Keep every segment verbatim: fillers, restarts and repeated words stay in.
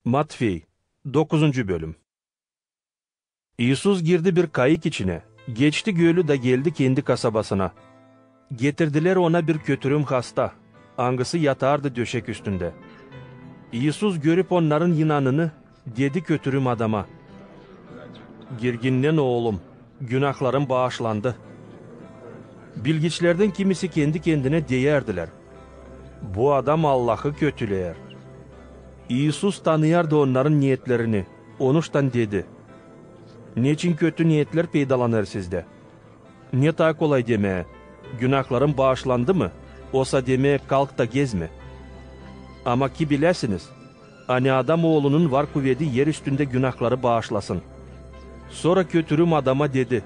Matfey, dokuzuncu bölüm. İisus girdi bir kayık içinä, geçti gölü da geldi kendi kasabasına. Getirdilär Ona bir kötürüm hasta, angısı yatardı döşek üstündä. İisus, görüp onnarın inanını, dedi kötürüm adama: "Girginnän, oolum, günahların baaşlandı." Bilgiçlerdän kimisi kendi-kendinä deyärdilär: "Bu adam Allahı kötüleer." İisus tanıyardı onnarın neetlerini, onuştan dedi: "Neçin kötü neetlär peydalanêr sizdä? Ne taa kolay demää: 'Günahların baaşlandı mı?' osa demää: 'Kalk da gez' mi? Ama ki biläsiniz, ani Adam Oolunun var kuvedi er üstündä günahları baaşlasın." Sora kötürüm adama dedi: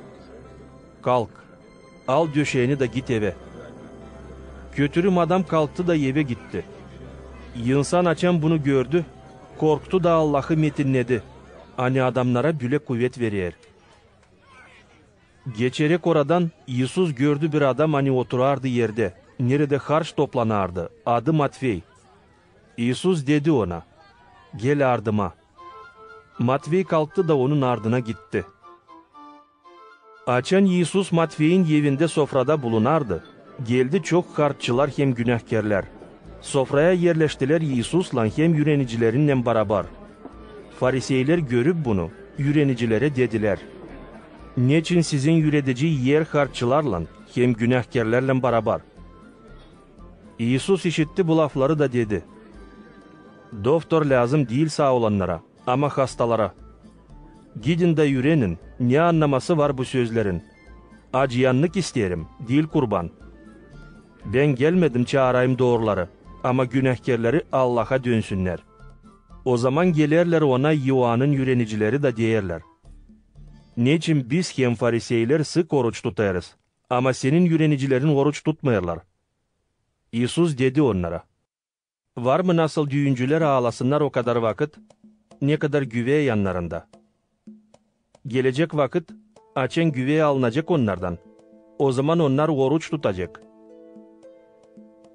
"Kalk, al döşeeni da git evä." Kötürüm adam kalktı da evä gitti. İnsan, açan bunu gördü, korktu da Allahı metinnedi, ani adamnara bölä kuvet verer. Geçeräk oradan İisus gördü bir adam, ani oturardı erdä, neredä harç toplanardı, adı Matfey. İisus dedi ona: "Gel ardıma." Matfey kalktı da Onun ardına gitti. Açan İisus Matfeyin evindä sofrada bulunardı, geldi çok harççılar hem günahkerlär. Sofraya erleştilär İisuslan hem üürenicilerinnän barabar. Fariseylär, görüp bunu, üürenicilerä dedilär: "Neçin sizin üüredici iyer harççılarlan hem günahkerlärlän barabar?" İisus işitti bu lafları da dedi: "Doftor lääzım diil saa olannara, ama hastalara. Gidin da üürenin, ne annaması var bu sözlerin: 'Acıyannık isteerim, diil kurban.' Bän gelmedim çaarayım dooruları, ama günahkerleri Allaha dönsünnär." Ozaman gelerlär Ona İoannın üürenicileri da deyerlär: "Neçin biz hem fariseylär sık oruç tutêrız, ama Senin üürenicilerin oruç tutmêêrlar?" İisus dedi onnara: "Var mı nasıl düüncülär aalasınnar o kadar vakıt, ne kadar güvää yannarında? Gelecek vakıt, açan güvää alınacek onnardan, ozaman onnar oruç tutacek.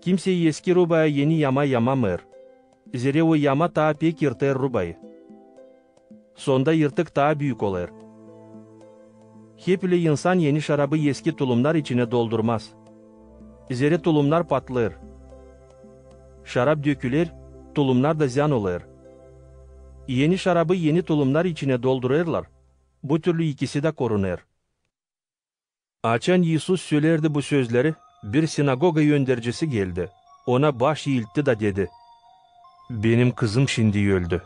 Kimsey eski rubaya eni yama yamamêêr, zerä o yama taa pek yırtêr rubayı. Sonda yırtık taa büük olêr. Hep ölä insan eni şarabı eski tulumnar içinä doldurmaz. Zerä tulumnar patlêêr. Şarap döküler, tulumnar da zyan olêr. Eni şarabı eni tulumnar içinä doldurêrlar, bu türlü ikisi dä korunêr." Açan İisus sölärdi bu sözleri, bir sinagoga öndercisi geldi, Ona baş iiltti da dedi: "Benim kızım şindi öldü.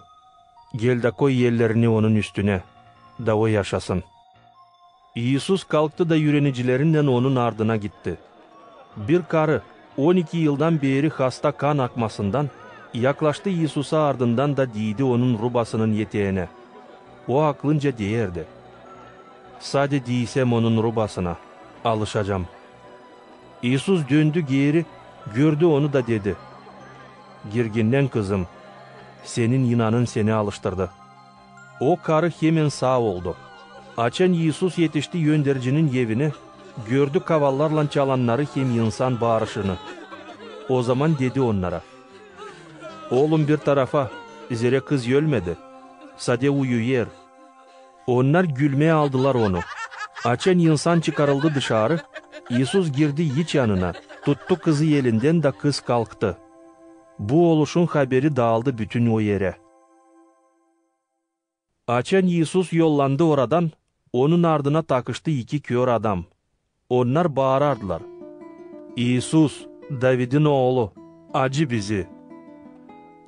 Gel da koy ellerini onun üstünä, da o yaşasın." İisus kalktı da üürenicilerinnän Onun ardına gitti. Bir karı, on iki yıldan beeri hasta kan akmasından, yaklaştı İisusa ardından da diidi Onun rubasının eteeginä. O aklınca deyärdi: "Sade diisäm Onun rubasına, alışacam." İisus döndü geeri, gördü onu da dedi: "Girginnän, kızım, senin inanın seni alıştırdı." O karı hemen saa oldu. Açan İisus etişti öndercinin evinä, gördü kavallarlan çalannarı hem insan baarışını. Ozaman dedi onnara: "Olun bir tarafa, zerä kız ölmedi, sade uyuyêr." Onnar gülmää aldılar Onu. Açan insan çıkarıldı dışarı, İisus girdi iç yanına, tuttu kızı elindän da kız kalktı. Bu oluşun haberi daaldı bütün o erä. Açan İisus yollandı oradan, Onun ardına takıştı iki kör adam. Onnar baarardılar: "İisus, Davidin oolu, acı bizi!"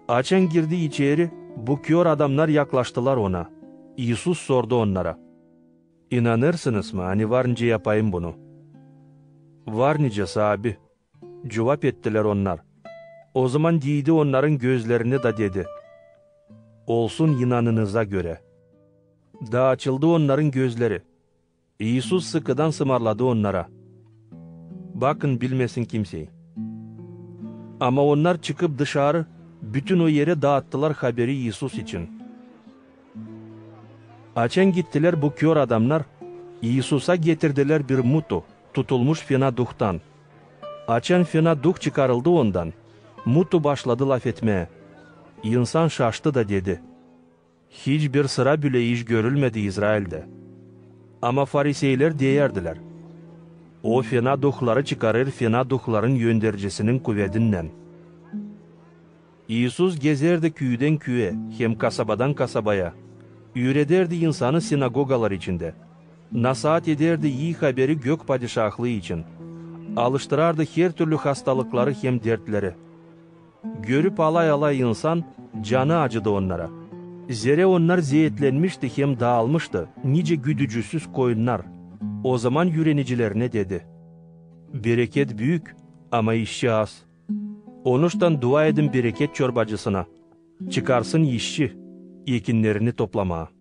Açan girdi içeri, bu kör adamnar yaklaştılar Ona. İisus sordu onnara: "İnanêrsınız mı, ani var nicä yapayım bunu?" "Var nicä, Saabi," cuvap ettilär onnar. Ozaman diidi onnarın gözlerinä da dedi: "Olsun inanınıza görä." Da açıldı onnarın gözleri. İisus sıkıdan sımarladı onnara: "Bakın, bilmesin kimsey." Ama onnar çıkıp dışarı, bütün o erä daattılar haberi İisus için. Açan gittilär bu kör adamnar, İisusa getirdilär bir mutu, tutulmuş fena duhtan. Açan fena duh çıkarıldı ondan, mutu başladı lafetmää. İnsan şaştı da dedi: Hiç bir sıra bölä iş görülmedi İzraildä. Ama fariseylär deyärdilär: "O fena duhları çıkarêr fena duhların yöndercisinin kuvedindän." İisus gezärdi küüdän küüyä hem kasabadan kasabaya, üüredärdi insanı sinagogalar içindä, nasaat edärdi ii haberi Gök Padişahlıı için, alıştırardı hertürlü hastalıkları hem dertleri. Görüp alay-alay insan, canı acıdı onnara, zerä onnar zeetlänmişti hem daalmıştı, nicä güdücüsüz koyunnar. Ozaman üürenicilerinä dedi: "Bereket büük, ama işçi az. Onuştan dua edin bereket çorbacısına, çıkarsın işçi ekinnerini toplamaa."